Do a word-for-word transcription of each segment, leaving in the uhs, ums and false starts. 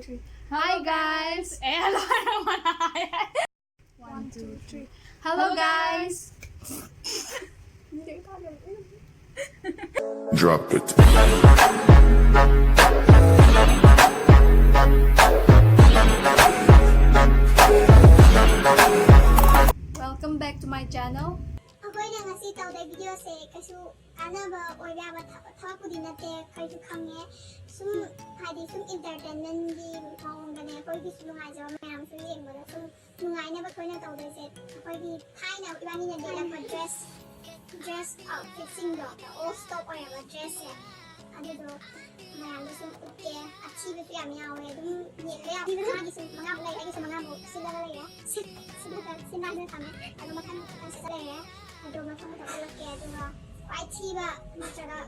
Hi guys! Eh, hello everyone! One, two, three. Hello guys! Drop it. Welcome back to my channel. ꯑꯩꯈꯣꯏꯅ ꯉꯁꯤ ꯇꯧꯗꯣꯏ ꯚꯤꯗꯤꯑꯣꯁꯦ ꯀꯩꯁꯨ ꯀꯥꯟꯅꯕ ꯑꯣꯏꯕ ꯌꯥꯕ ꯊꯕꯛ ꯊꯕꯛꯄꯨꯗꯤ ꯅꯠꯇꯦ, ꯑꯩꯁꯨ ꯈꯪꯉꯦ꯫ ꯁꯨꯝ ꯍꯥꯏꯗꯤ ꯁꯨꯝ ꯏꯟꯇꯔꯇꯦꯟꯃꯦꯟꯒꯤ ꯃꯑꯣꯡꯗꯅꯦ, ꯑꯩꯈꯣꯏꯒꯤꯁꯨ ꯅꯨꯡꯉꯥꯏꯖꯕ ꯃꯌꯥꯝꯁꯨ ꯌꯦꯡꯕꯗ ꯁꯨꯝ ꯅꯨꯡꯉꯥꯏꯅꯕ ꯑꯩꯈꯣꯏꯅ ꯇꯧꯗꯣꯏꯁꯦ꯫ ꯑꯩꯈꯣꯏꯒꯤ ꯊꯥꯏꯅ ꯏꯕꯥꯅꯤꯅ ꯂꯤꯠꯂꯛꯄ ꯗ꯭ꯔꯦꯁ ꯗ꯭ꯔꯦꯁ ꯑꯥꯎꯠꯐꯤꯠꯁꯤꯡꯗꯣ ꯑꯣꯜ ꯁ꯭ꯇꯣꯛ ꯑꯣꯏꯔꯕ ꯗ꯭ꯔꯦꯁꯁꯦ, ꯑꯗꯨꯗꯣ ꯃꯌꯥꯝꯗ ꯁꯨꯝ ꯎꯠꯀꯦ꯫ ꯑꯊꯤꯕꯁꯨ ꯌꯥꯝ ꯌꯥꯎꯋꯦ, ꯑꯗꯨꯝ ꯌꯦꯡꯕ ꯌꯥꯝ ꯃꯥꯒꯤ ꯁꯨꯝ ꯃꯉꯥꯃꯨꯛ ꯂꯩ, ꯑꯩꯒꯤꯁꯨ ꯃꯉꯥꯃꯨꯛ ꯁꯤꯜꯂꯒ ꯂꯩꯔꯦ꯫ ꯁꯤꯜꯂꯒ ꯁꯤꯜꯂꯒ ꯊꯝꯃꯦ꯫ ꯑꯗꯣ ꯃꯊꯪ ꯃꯊꯪ ꯁꯤꯜꯂ ꯂꯩꯔꯦ꯫ ꯑꯗꯣ ꯃꯊꯪ ꯃꯊꯪ ꯎꯠꯂꯛꯀꯦ꯫ ꯑꯗꯨꯒ ꯈ꯭ꯋꯥꯏ ꯊꯤꯕ ꯅꯠꯇ꯭ꯔꯒ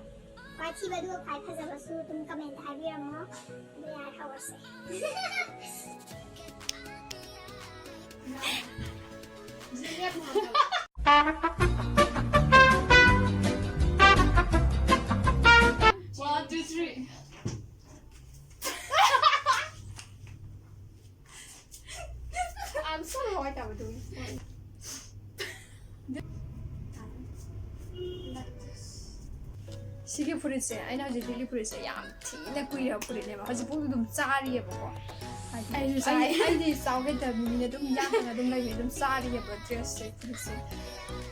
ꯈ꯭ꯋꯥꯏ ꯊꯤꯕ ꯑꯗꯨꯒ ꯈ꯭ꯋꯥꯏ ꯐꯖꯕꯁꯨ ꯑꯗꯨꯝ ꯀꯃꯦꯟꯇ ꯍꯥꯏꯕꯤꯔꯝꯃꯣ꯫ ꯑꯗꯨ ꯌꯥꯔꯦ, ꯍꯧꯔꯁꯦ꯫ One, two, three. I'm so hot, I'm doing. ꯁꯤꯒꯤ ꯐꯨꯔꯤꯠꯁꯦ, ꯑꯩꯅ ꯍꯧꯖꯤꯛ ꯂꯤꯠꯂꯤ ꯐꯨꯔꯤꯠꯁꯦ ꯌꯥꯝ ꯊꯤꯅ ꯀꯨꯏꯔꯕ ꯐꯨꯔꯤꯠꯅꯦꯕ꯫ ꯍꯧꯖꯤꯛꯐꯥꯎ ꯑꯗꯨꯝ ꯆꯥꯔꯤꯌꯦꯕꯀꯣ꯫ ꯍꯥꯏꯗꯤ ꯑꯩꯁꯨ ꯆꯥꯏ꯫ ꯑꯩ, ꯑꯩꯗꯤ ꯆꯥꯎ ꯍꯩꯇꯕ ꯃꯤꯅꯤꯅ ꯑꯗꯨꯝ ꯌꯥꯠꯇꯅ ꯑꯗꯨꯝ ꯂꯩꯕ, ꯑꯗꯨꯝ ꯆꯥꯔꯤꯌꯦꯕ ꯗ꯭ꯔꯦꯁꯁꯦ, ꯐꯨꯔꯤꯠꯁꯦ꯫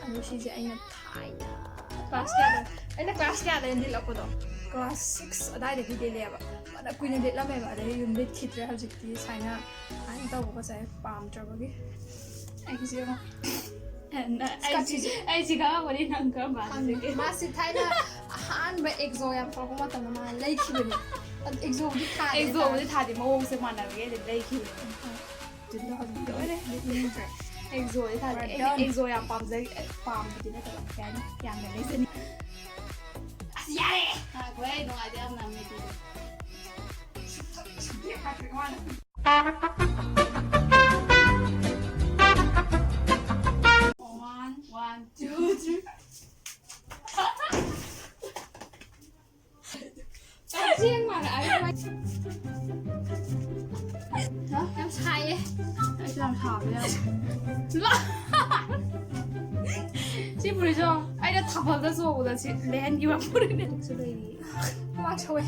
ꯑꯗꯣ ꯁꯤꯁꯦ ꯑꯩꯅ ꯊꯥꯏꯅ ꯀ꯭ꯂꯥꯁ ꯀꯌꯥꯗ, ꯑꯩꯅ ꯀ꯭ꯂꯥꯁ ꯀꯌꯥꯗ ꯂꯤꯠꯂꯛꯄꯗꯣ? Class six ꯑꯗꯥꯏꯗꯒꯤ ꯂꯤꯠꯂꯦꯕ꯫ ꯐꯅ ꯀꯨꯏꯅ ꯂꯤꯠꯂꯝꯃꯦꯕ, ꯑꯗꯩ ꯑꯗꯨꯝ ꯂꯤꯠꯈꯤꯗ꯭ꯔꯦ꯫ ꯍꯧꯖꯤꯛꯇꯤ ꯁꯨꯃꯥꯏꯅ, ꯁꯨꯃꯥꯏꯅ ꯇꯧꯕꯒꯁꯦ ꯄꯥꯝꯗ꯭ꯔꯕꯒꯤ꯫ ꯑꯩꯒꯤꯁꯦ ꯌꯦꯡꯉꯣ꯫ ꯑꯩꯁꯤ ꯈꯪꯉꯦ꯫ ꯃꯥꯁꯤ ꯊꯥꯏꯅ ꯑꯍꯥꯟꯕ ꯑꯦꯛꯖꯣ ꯌꯥꯝ ꯇꯧꯔꯛꯄ ꯃꯇꯝꯗ ꯃꯥ ꯂꯩꯈꯤꯕꯅꯦ꯫ ꯑꯗꯨ ꯑꯦꯛꯖꯣꯕꯨꯗꯤ ꯊꯥꯗꯦ꯫ ꯑꯦꯛꯖꯣꯕꯨꯗꯤ ꯊꯥꯗꯦ, ꯃꯑꯣꯡꯁꯦ ꯃꯥꯟꯅꯕꯒꯤ ꯑꯩꯗꯤ ꯂꯩꯈꯤꯕꯅꯦ꯫ ꯑꯗꯨꯗꯤ ꯍꯧꯖꯤꯛꯇꯤ ꯂꯣꯏꯔꯦ꯫ ꯂꯤꯠꯅꯤꯡꯗ꯭ꯔꯦ꯫ ꯑꯦꯛꯖꯣꯗꯤ ꯊꯥꯗꯦ꯫ We're ꯑꯩꯅ done꯫ ꯑꯦꯛꯖꯣ ꯌꯥꯝ ꯄꯥꯝꯖꯩ꯫ ꯑꯦ, ꯄꯥꯝꯕꯗꯤ ꯅꯠꯇꯕ, ꯀꯩ ꯍꯥꯏꯅꯤ? ꯌꯥꯝꯅ ꯂꯩꯖꯅꯤꯡ꯫ ꯑꯁ, ꯌꯥꯔꯦ! ꯉꯥꯏꯈꯣꯍꯦ, ꯅꯨꯡꯉꯥꯏꯇꯦ ꯌꯥꯝꯅ ꯃꯦꯗꯤꯗꯣ꯫ One, one, two, three. ꯆꯦꯡ ꯃꯥꯜꯂꯦ, ꯑꯩ ꯍꯣꯏ꯫ ꯑꯩꯁꯨ ꯌꯥꯝ ꯁꯥꯕ ꯌꯥꯏ꯫ ꯁꯤ ꯐꯨꯔꯤꯠꯁꯨ ꯑꯩꯅ ꯊꯥꯕꯜꯗ ꯆꯣꯡꯕꯗ ꯁꯤ ꯂꯩꯍꯟꯈꯤꯕ ꯐꯨꯔꯤꯠꯅꯦ꯫ ꯁꯨ ꯂꯩꯔꯤ꯫ ꯍꯨꯃꯥꯡ ꯁꯧꯋꯦ꯫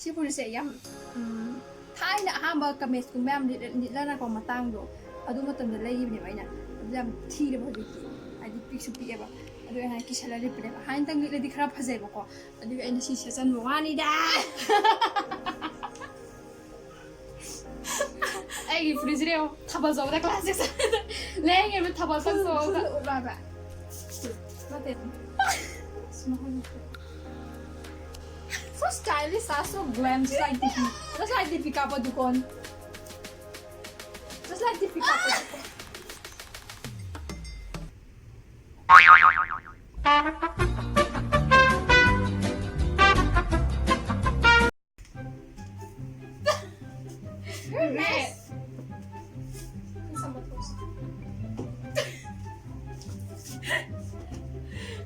ꯁꯤ ꯐꯨꯔꯤꯠꯁꯦ ꯌꯥꯝ, ꯎꯝ, ꯊꯥꯏꯅ ꯑꯍꯥꯟꯕ ꯀꯃꯦꯁꯀꯨꯝꯕ ꯌꯥꯝ ꯂꯤꯠ-, ꯂꯤꯠꯂꯅꯀꯣ ꯃꯇꯥꯡꯗꯣ, ꯑꯗꯨ ꯃꯇꯝꯗ ꯂꯩꯈꯤꯕꯅꯦꯕ ꯑꯩꯅ꯫ ꯑꯗꯨ ꯌꯥꯝ ꯊꯤꯔꯦꯕ ꯍꯧꯖꯤꯛꯇꯤ, ꯍꯥꯏꯗꯤ ꯄꯤꯛꯁꯨ ꯄꯤꯛꯑꯦꯕ꯫ ꯑꯗꯨ ꯑꯩꯅ ꯀꯤꯁꯜꯂ ꯂꯤꯠꯄꯅꯦꯕ꯫ ꯍꯥꯏꯅꯇꯪ ꯂꯤꯠꯂꯗꯤ ꯈꯔ ꯐꯖꯩꯕꯀꯣ, ꯑꯗꯨꯒꯤ ꯑꯩꯅ ꯁꯤ ꯁꯦꯠꯆꯟꯕ ꯋꯥꯅꯤꯗ꯫ ꯑꯩꯒꯤ ꯐꯨꯔꯤꯠꯁꯤꯗꯤ ꯌꯦꯡꯉꯣ, ꯊꯥꯕꯜ ꯆꯣꯡꯕꯗ ꯀ꯭ꯂꯥꯁ ꯁꯤꯛꯁ ꯂꯩꯔꯤꯉꯩ ꯊꯥꯕꯜ ꯆꯣꯡꯕꯗ꯫ ꯎꯠꯂꯣ ꯍꯥꯏꯕ꯫ ꯅꯠꯇꯦ꯫ So stylish, ah, so glam, just like Deepika. Just like Deepika Padukone. Just like Deepika Padukone. You're nice.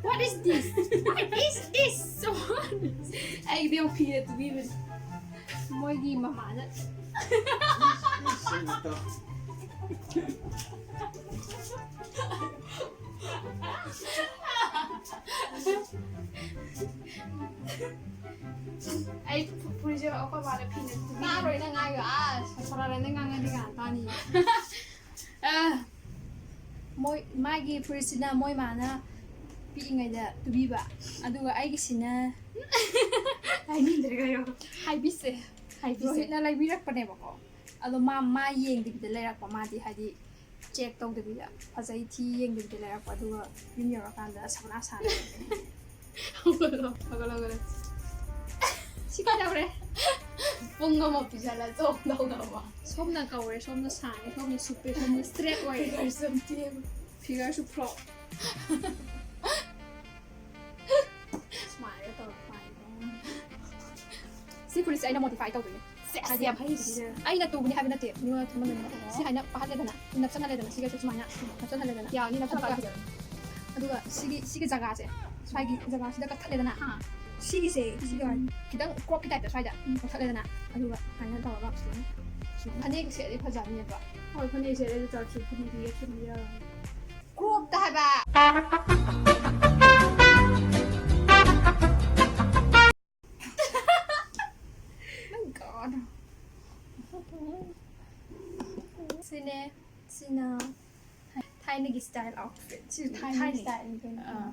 What is this? What is this? So what? ꯑꯩꯗꯤ ꯌꯥꯝ ꯐꯤꯔꯦ ꯇꯨꯕꯤꯕꯅꯤ꯫ ꯃꯣꯏꯒꯤ ꯃꯃꯥꯅ꯫ ꯑꯩ ꯐꯨ-, ꯐꯨꯔꯤꯠꯁꯦ ꯑꯩꯈꯣꯏ ꯃꯥꯅ ꯐꯤꯅ ꯇꯨꯕꯤ-, ꯇꯥꯔꯣꯏ ꯅꯪ ꯍꯥꯏꯗꯣ꯫ ꯑꯥ, ꯁꯣꯔꯥꯔꯦꯟꯗ ꯉꯥꯡꯉꯗꯤ ꯀꯅꯥ ꯇꯥꯅꯤ? ꯑꯥ꯫ ꯃꯣꯏ, ꯃꯥꯒꯤ ꯐꯨꯔꯤꯠꯁꯤꯅ ꯃꯣꯏ ꯃꯥꯅ ꯄꯤꯛꯏꯉꯩꯗ ꯇꯨꯕꯤꯕ, ꯑꯗꯨꯒ ꯑꯩꯒꯤꯁꯤꯅ ꯍꯥꯏꯅꯤꯡꯗ꯭ꯔꯦ ꯀꯩꯅꯣ꯫ ꯍꯥꯏꯕꯤꯁꯦ꯫ ꯍꯥꯏꯕꯤꯁꯦ꯫ ꯔꯣꯍꯤꯠꯅ ꯂꯩꯕꯤꯔꯛꯄꯅꯦꯕꯀꯣ꯫ ꯑꯗꯣ ꯃꯥ, ꯃꯥ ꯌꯦꯡꯗꯕꯤꯗ ꯂꯩꯔꯛꯄ, ꯃꯥꯗꯤ ꯍꯥꯏꯗꯤ ꯆꯦꯛ ꯇꯧꯗꯕꯤꯗ, ꯐꯖꯩ ꯊꯤ ꯌꯦꯡꯗꯕꯤꯗ ꯂꯩꯔꯛꯄ, ꯑꯗꯨꯒ ꯌꯨꯝ ꯌꯧꯔꯀꯥꯟꯗ ꯁꯕꯅꯥ ꯁꯥꯔꯦ꯫ ꯍꯧꯒꯠꯂꯣ, ꯍꯧꯒꯠꯂꯣ, ꯍꯧꯒꯠꯂꯣ꯫ ꯁꯤ ꯀꯩꯗꯧꯔꯦ? ꯄꯨꯡ ꯑꯃ ꯄꯤꯁꯜꯂ ꯆꯣꯡꯗꯧꯅꯕ꯫ ꯁꯣꯝꯅ ꯀꯧꯔꯦ, ꯁꯣꯝꯅ ꯁꯥꯡꯉꯦ, ꯁꯣꯝꯅ ꯁꯨꯞꯄꯦ, ꯁꯣꯝꯅ straight ꯑꯣꯏꯔꯦ꯫ Figure ꯁꯨꯝ ꯇꯦꯝ꯫ Figure ꯁꯨ ꯐ꯭ꯂꯣꯞ꯫ ꯁꯨꯃꯥꯏꯅ ꯇꯧꯔ ꯁꯨꯃꯥꯏꯅ꯫ ꯁꯤ ꯐꯨꯔꯤꯠꯁꯦ ꯑꯩꯅ modify ꯇꯧꯗꯣꯏꯅꯦ꯫ ꯁꯦꯁ, ꯍꯥꯏꯗꯤ ꯌꯥꯝ ꯍꯩ ꯁꯤꯁꯦ꯫ ꯑꯩꯅ ꯇꯨꯕꯅꯤ ꯍꯥꯏꯕ ꯅꯠꯇꯦ, ꯃꯤꯉꯣꯟꯗ ꯊꯝꯍꯟꯗꯣꯏꯅꯦ꯫ ꯁꯤ ꯍꯥꯏꯅ ꯄꯥꯍꯜꯂꯦꯗꯅ, ꯅꯞꯁꯟꯍꯜꯂꯦꯗꯅ, ꯁꯤꯒꯁꯨ ꯁꯨꯃꯥꯏꯅ ꯅꯞꯁꯟꯍꯜꯂꯦꯗꯅ꯫ ꯌꯥꯅꯤ, ꯅꯞꯁꯜꯂꯣ꯫ ꯑꯗꯨꯒ, ꯑꯗꯨꯒ ꯁꯤꯒꯤ, ꯁꯤꯒꯤ ꯖꯒꯥꯁꯦ, ꯁ꯭ꯋꯥꯏꯒꯤ ꯖꯒꯥꯁꯤꯗ ꯀꯛꯊꯠꯂꯦꯗꯅ꯫ ꯑꯥ꯫ ꯁꯤꯒꯤꯁꯦ, ꯁꯤꯒ ꯎꯝ꯫ ꯈꯤꯇꯪ crop ꯀꯤ type ꯇ ꯁ꯭ꯋꯥꯏꯗ ꯎꯝ꯫ ꯀꯛꯊꯠꯂꯦꯗꯅ, ꯑꯗꯨꯒ ꯁꯨꯃꯥꯏꯅ ꯇꯧꯔꯒ ꯁꯨꯃꯥꯏꯅ ꯐꯅꯦꯛ ꯁꯦꯠꯂꯗꯤ ꯐꯖꯅꯦꯕ꯫ ꯍꯣꯏ, ꯐꯅꯦꯛ ꯁꯦꯠꯂꯗꯤ ꯆꯥꯎꯊꯣꯛ ꯐꯅꯦꯛꯇꯤ ꯌꯦꯠꯁꯤꯟꯕ ꯌꯥꯔꯣꯏ꯫ ꯀ꯭ꯔꯣꯞꯇ ꯍꯥꯏꯕ꯫ My God. ꯁꯤꯅꯦ, ꯁꯤꯅ ꯊꯥꯏꯅꯒꯤ style outfit꯫ ꯁꯤ ꯊꯥꯏꯅꯒꯤ ꯊꯥꯏꯅꯒꯤ꯫ Styleꯅꯤ ꯀꯩꯅꯣ꯫ ꯑꯥ꯫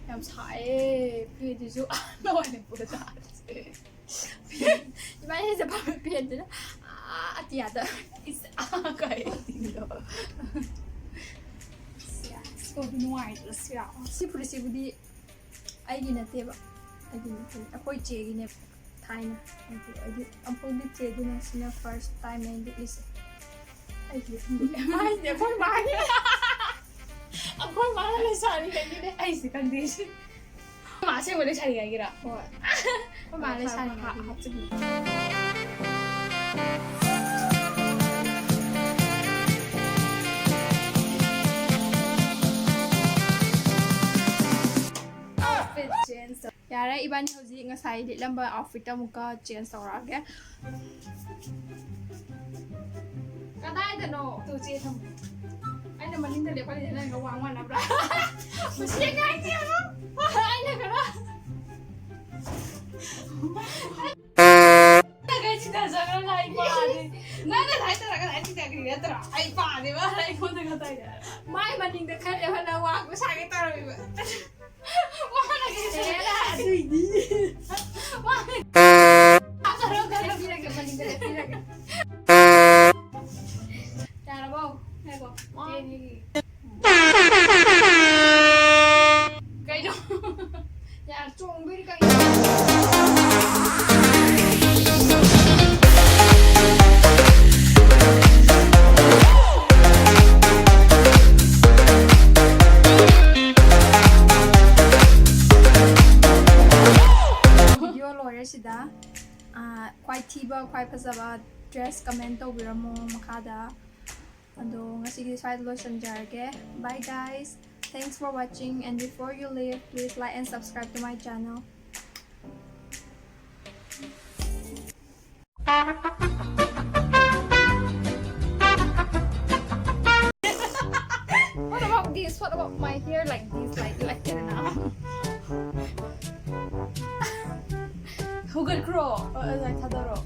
ꯌꯥꯝ ꯁꯥꯏꯌꯦ꯫ ꯐꯤꯗꯨꯁꯨ ꯑꯥ ꯂꯋꯥꯏ ꯃꯅꯤꯄꯨꯔꯗ ꯇꯥꯔꯁꯦ꯫ ꯏꯕꯥꯅꯤꯁꯦ ꯐꯝꯃꯤ ꯐꯦꯟꯗꯨꯅ ꯑꯥ ꯑꯇꯤꯌꯥꯗ꯫ ꯏꯁ ꯑꯥ ꯀꯥꯏ ꯑꯇꯤꯌꯥꯗ꯫ ꯁꯤ ꯌꯥꯝ ꯅꯨꯡꯉꯥꯏꯇ꯭ꯔꯣ ꯁꯤ ꯌꯥꯝ? ꯁꯤ ꯐꯨꯔꯤꯠꯁꯤꯕꯨꯗꯤ ꯑꯩꯒꯤ ꯅꯠꯇꯦꯕ꯫ ꯑꯩꯒꯤ ꯅꯠꯇꯦ꯫ ꯑꯩꯈꯣꯏ ꯆꯦꯒꯤꯅꯦꯕ꯫ ꯊꯥꯏꯅ꯫ ꯑꯗꯨ ꯑꯩꯗꯤ ꯑꯃꯨꯛꯐꯥꯎ ꯂꯤꯠꯇꯦ, ꯑꯗꯨꯅ ꯁꯤꯅ first time ꯑꯩꯅ ꯂꯤꯠꯂꯤꯁꯦ꯫ ꯑꯩꯒꯤ ꯃꯥꯏꯁꯦ ꯑꯩꯈꯣꯏ ꯃꯥꯒꯤ꯫ ꯑꯩꯈꯣꯏ ꯃꯥꯅ ꯂꯩꯁꯥꯔꯤꯉꯩꯒꯤꯅꯦ꯫ ꯑꯩꯁꯦ ꯈꯪꯗꯦ ꯁꯤ꯫ ꯑꯩꯈꯣꯏ ꯃꯥ ꯑꯁꯦꯡꯕ ꯂꯩꯁꯥꯔꯤꯉꯩꯒꯤꯔꯥ? ꯍꯣꯏ꯫ ꯑꯩꯈꯣꯏ ꯃꯥ ꯂꯩꯁꯥꯔꯤꯉꯩꯒꯤꯅꯦ꯫ ꯍꯥꯞꯆꯤꯟꯕ꯫ Outfit change ꯇꯧ-, ꯌꯥꯔꯦ, ꯏꯕꯥꯅꯤ ꯍꯧꯖꯤꯛ ꯉꯁꯥꯏ ꯂꯤꯠꯂꯝꯕ outfitꯇ ꯑꯃꯨꯛꯀ change ꯇꯧꯔꯛꯑꯒꯦ꯫ ꯀꯗꯥꯏꯗꯅꯣ? ꯇꯨ ꯆꯦ ꯊꯝꯃꯨ꯫ ꯑꯩꯅ ꯃꯅꯤꯡꯗ ꯂꯦꯞꯍꯜꯂꯤꯁꯦ ꯅꯪꯒ ꯋꯥꯡ ꯃꯥꯟꯅꯕ꯭ꯔꯥ? ꯃꯁꯤ ꯑꯉꯥꯡꯁꯦ ꯌꯦꯡꯉꯨ꯫ ꯑꯩꯅ ꯈꯔ ꯅꯪꯒ ꯁꯤꯗ ꯆꯪꯉꯒ ꯂꯥꯏꯔꯤꯛ ꯄꯥꯗꯦ꯫ ꯅꯪꯅ ꯁꯨꯃꯥꯏꯅ ꯇꯧꯔꯒ ꯂꯥꯏꯔꯤꯛ ꯁꯤꯗ ꯀꯔꯤ ꯅꯠꯇ꯭ꯔꯣ? ꯑꯩ ꯄꯥꯗꯦꯕ, ꯑꯩꯉꯣꯟꯗꯒ ꯇꯧꯔꯤꯁꯦ꯫ ꯃꯥꯏ ꯃꯅꯤꯡꯗ ꯈꯔ ꯂꯦꯞꯍꯜꯂꯒ ꯋꯥꯡꯕ ꯁꯥꯒꯦ ꯇꯧꯔꯝꯃꯤꯕ꯫ ꯌꯥꯔꯕꯣ? ꯉꯥꯏꯈꯣ꯫ ꯀꯩꯅꯣ? ꯌꯥꯔꯦ, ꯆꯣꯡꯗꯣꯏꯅꯤ ꯀꯩꯅꯣ? Video ꯂꯣꯏꯔꯦ ꯁꯤꯗ꯫ ꯑꯥ, ꯈ꯭ꯋꯥꯏ ꯊꯤꯕ, ꯈ꯭ꯋꯥꯏ ꯐꯖꯕ dress comment ꯇꯧꯕꯤꯔꯝꯃꯣ ꯃꯈꯥꯗ꯫ ꯑꯗꯣ ꯉꯁꯤꯒꯤ ꯁ꯭ꯋꯥꯏꯗ ꯂꯣꯏꯁꯤꯟꯖꯔꯒꯦ꯫ Bye guys. Thanks for watching, and before you leave, please like and subscribe to my channel. What about my hair like this, like, like enough? ꯍꯧꯒꯠꯈ꯭ꯔꯣ꯫ ꯑ, ꯑ, ꯊꯥꯗꯔꯣ꯫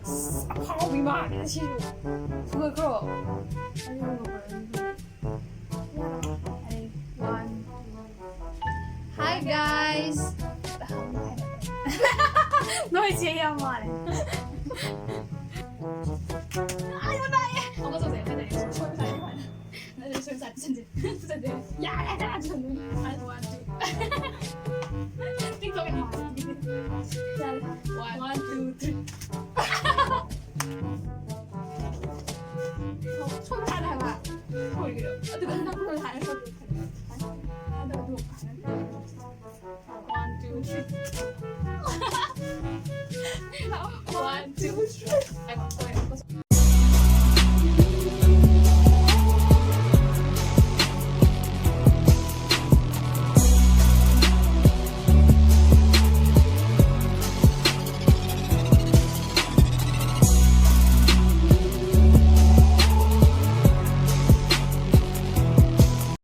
ꯑꯁ, ꯑꯐꯥꯎꯕꯤ ꯃꯥꯜꯂꯦ ꯁꯤꯁꯨ꯫ ꯍꯧꯒꯠꯈ꯭ꯔꯣ꯫ ꯑꯩ ꯍꯧꯒꯠꯈ꯭ꯔꯣ, ꯑꯩ ꯍꯧꯒꯠꯈ꯭ꯔꯣ꯫ ꯑꯩ one. Hi, guys. ꯅꯣꯏ ꯆꯦ ꯌꯥꯝ ꯃꯥꯜꯂꯦ꯫ ꯑꯩ ꯅꯥꯏꯌꯦ꯫ ꯍꯧꯒꯠꯆꯧꯁꯦ, ꯐꯖꯩ꯫ ꯁꯣꯏꯕ ꯁꯥꯏ, ꯐꯖꯩ꯫ ꯅꯠꯇꯦ, ꯁꯣꯏꯕ ꯁꯥꯏ, ꯄꯨꯁꯟꯁꯦ꯫ ꯄꯨꯁꯟꯁꯦ꯫ ꯌꯥꯔꯦ, ꯌꯥꯔꯦ, ꯄꯨꯁꯟꯁꯦ꯫ ꯑꯩ one, two. TikTok ꯌꯥꯝ ꯃꯥꯜꯂꯦ꯫ ꯌꯥꯔꯦ꯫ One, one, two, three.